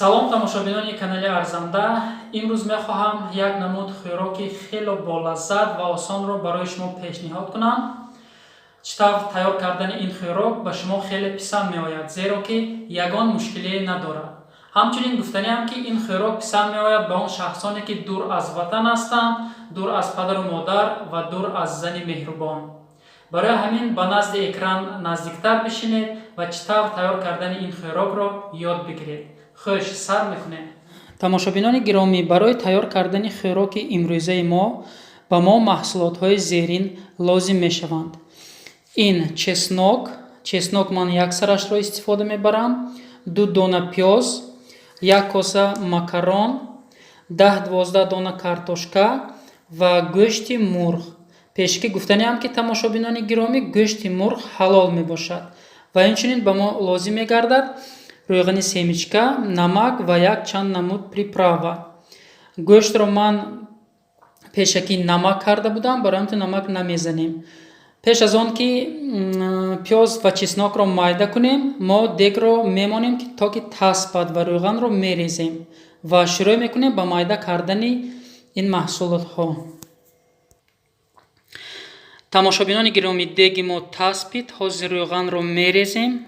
Салом, тамошобинони канали Арзанда. Имрӯз мехоҳам як намуд хӯроки хело болаззат ва осонро барои шумо пешниҳод кунам. Чӣ тавр тайёр кардани ин хӯрок ба шумо хеле писанд меояд, зеро ки ягон мушкилие надорад. Ҳамчунин гуфтаниам, ки ин хӯрок писанд меояд ба он шахсоне, ки дур аз ватан ҳастанд, дур аз падару модар ва дур аз зани меҳрубон. Барои ҳамин ба назди экран наздиктар бишинед ва чӣ тавр тайёр кардани ин хӯрокро ёд бигиред. Хуш, сар мекунем. Тамошобинони гиромӣ, барои тайёр кардани хӯроки имрӯзаи мо ба мо маҳсулотҳои зерин лозим мешаванд. Ин чеснок, чеснок ман як сарашро истифода мебарам, 2 дона пиёз, 1 коса макарон, 10-12 дона картошка ва гӯшти мурғ. Пешакӣ гуфтаниам, ки, тамошобинони гиромӣ, гӯшти мурғ ҳалол мебошад. Ва инчунин ба мо лозим мегардад рӯғани семечка, намак ва як чанд намуд приправа. Гӯштро ман пешакӣ намак карда будам, барои ҳамин намак намезанем. Пеш аз он ки пиёз ва чеснокро майда кунем, мо дегро мемонем, то ки таспад, ва рӯғанро мерезем ва шурӯъ мекунем ба майда кардани ин маҳсулотҳо. Тамошобинони гиромӣ, деги мо таспид, ҳозир рӯғанро мерезем.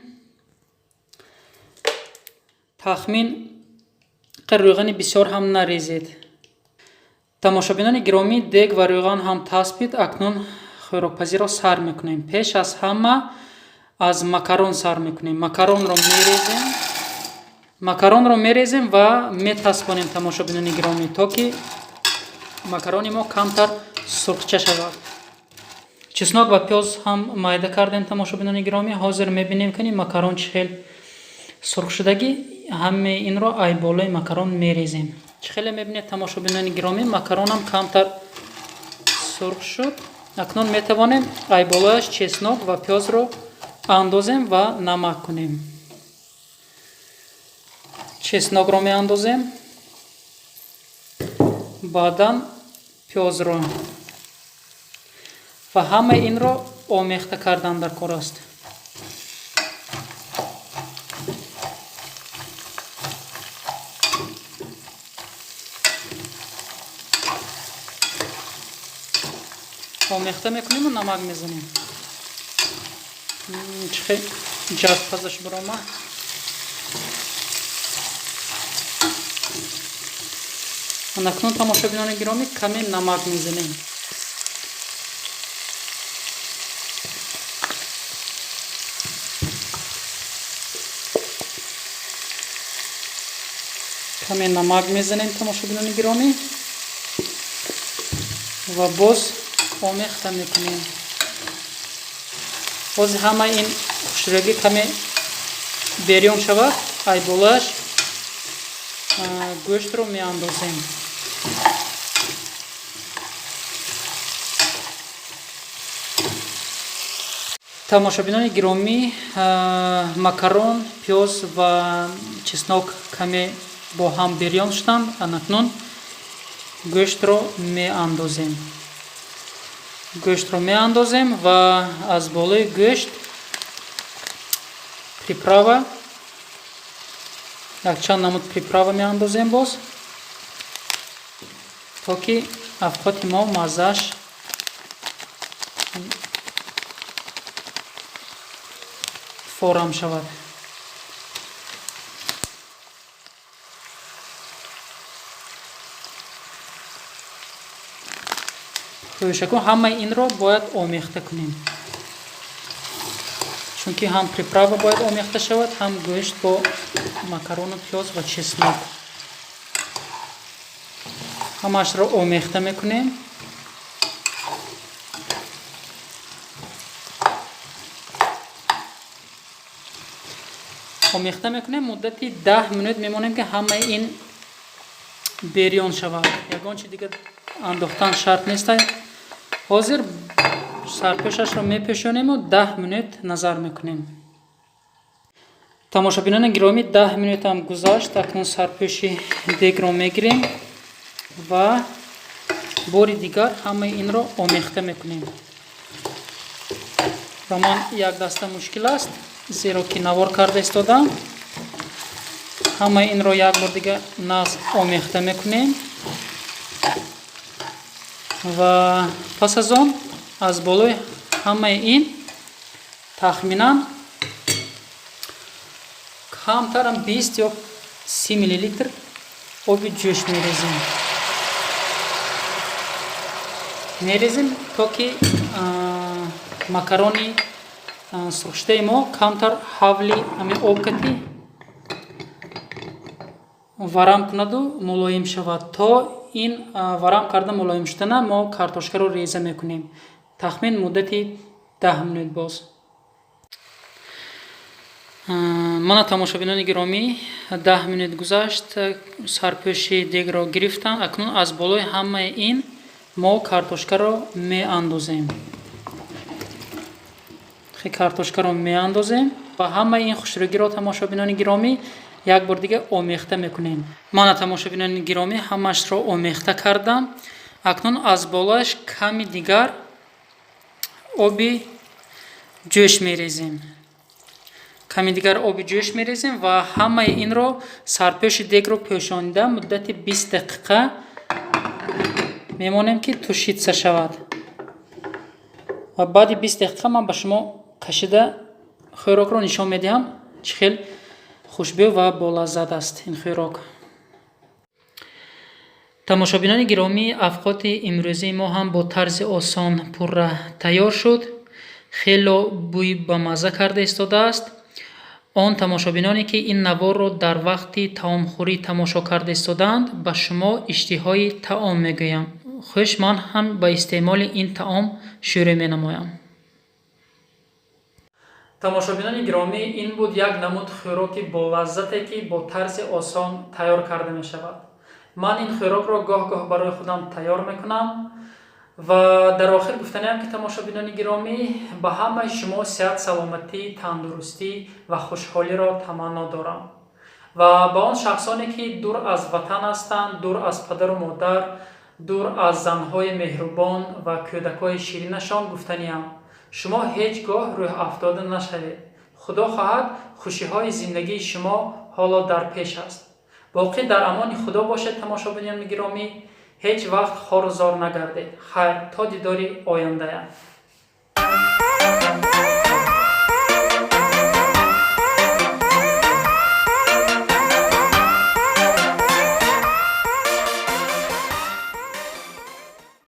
Тахмин рӯғани бисёр ҳам нарезед. Тамошобинони гиромӣ, дег ва рӯған ҳам таспид, акнун хӯрокпазиро сар мекунем. Пеш аз ҳама аз макарон сар мекунем. Макаронро мерезем, макаронро мерезем ва метаспонем, тамошобинони гиромӣ, то ки макарони мо камтар сурхча шавад. Чеснок ва пиёз ҳам майда кардем, тамошобинони гиромӣ. Ҳозир мебинем, ки макарон чӣ хел сурхшудагӣ. Ҳамаи инро ай болои макарон мерезем. Чӣ хеле мебинед, тамошобинони гиромӣ, макаронам камтар сурх шуд. Акнун метавонем ай болояш чеснок ва пиёзро андозем ва намак кунем. Чеснокро меандозем, баъдан пиёзро ва ҳамаи инро омехта кардан дар кор аст. Омехта мекунему намак мезанем. Чӣ хел ҷазпазаш биромад. Акнун, тамошобинони гиромӣ, каме намак мезанем. Каме намак мезанем, тамошобинони гиромӣ, ва боз омехта мекунем. Боз ҳама ин хушрӯгӣ каме берён шавад, ай болояш гӯштро меандозем. Тамошобинони гиромӣ, макарон, пиёз ва чеснок каме бо ҳам берён шуданд. Анакнун гӯштро меандозем. Гӯштро меандозем ва аз болои гӯшт приправа, якчанд намуд приправа меандозем боз, то ки авқоти мо маззааш форам шавад. Хӯшакун ҳамаи инро бояд омехта кунем, чунки ҳам приправа бояд омехта шавад, ҳам гӯшт бо макарону пиёз ва чеснок. Ҳамаашро омехта мекунем. Омехта мекунем, муддати 10 минут мемонем, ки ҳамаи ин берён шавад. Ягон чи дига андохтан шарт нест. Ҳозир сарпӯшашро мепӯшонему 10 минут назар мекунем. Тамошобинони гиромӣ, 10 минутам гузашт. Акнун сарпӯши дегро мегирем ва бори дигар ҳамаи инро омехта мекунем. Ба ман як даста мушкил аст, зеро ки навор карда истодам. Ҳамаи инро як бор дига нағз омехта мекунем ва пас аз он аз болои ҳамаи ин тахминан камтарам 20 ё 30 миллилитр оби ҷӯш мерезем, мерезем, то ки макарони сурхшудаи мо камтар ҳавли ҳамин об кати варам кунаду мулоим шавад. То ин варам карда мулоим шудана мо картошкаро реза мекунем. Тахмин муддати 10 минут боз. Мана, тамошобинони гиромӣ, 10 минут гузашт, сарпӯши дегро гирифтам. Акнун аз болои ҳамаи ин мо картошкаро меандозем, картошкаро меандозем ва ҳамаи ин хушрӯгиро, тамошобинони гиромӣ, як бор дига омехта мекунем. Мана, тамошобинони гиромӣ, ҳамаашро омехта кардам. Акнун аз болояш ками дигар оби ҷӯш мерезем, ками дигар оби ҷӯш мерезем ва ҳамаи инро сарпӯши дегро пӯшонида муддати 20 дақиқа мемонем, ки тушиться шавад. Ва баъди 20 дақиқа ман ба шумо кашида хӯрокро нишон медиҳам, чӣ хел хушбӯ ва болаззат аст ин хӯрок. Тамошобинони гиромӣ, авқоти имрӯзии мо ҳам бо тарзи осон пурра тайёр шуд. Хело бӯй бамазза карда истодааст. Он тамошобиноне, ки ин наворро дар вақти таомхӯрӣ тамошо карда истодаанд, ба шумо иштиҳои таом мегӯям. Хуш, ман ҳам ба истеъмоли ин таом шурӯъ менамоям. Тамошобинони гиромӣ, ин буд як намуд хӯроки болаззате, ки бо тарзи осон тайёр карда мешавад. Ман ин хӯрокро гоҳ-гоҳ барои худам тайёр мекунам. Ва дар охир гуфтаниам, ки, тамошобинони гиромӣ, ба ҳамаи шумо сиҳат, саломатӣ, тандурустӣ ва хушҳолиро таманно дорам. Ва ба он шахсоне, ки дур аз ватан ҳастанд, дур аз падару модар, дур аз занҳои меҳрубон ва кӯдакҳои ширинашон, гуфтаниам: шумо ҳеҷ гоҳ рӯҳафтода нашавед. Худо хоҳад, хушиҳои зиндагии шумо ҳоло дар пеш аст. Боқӣ дар амони Худо бошед. Тамошобинони гиромӣ, ҳеҷ вақт хору зор нагардед. Хайр, то дидори ояндаям.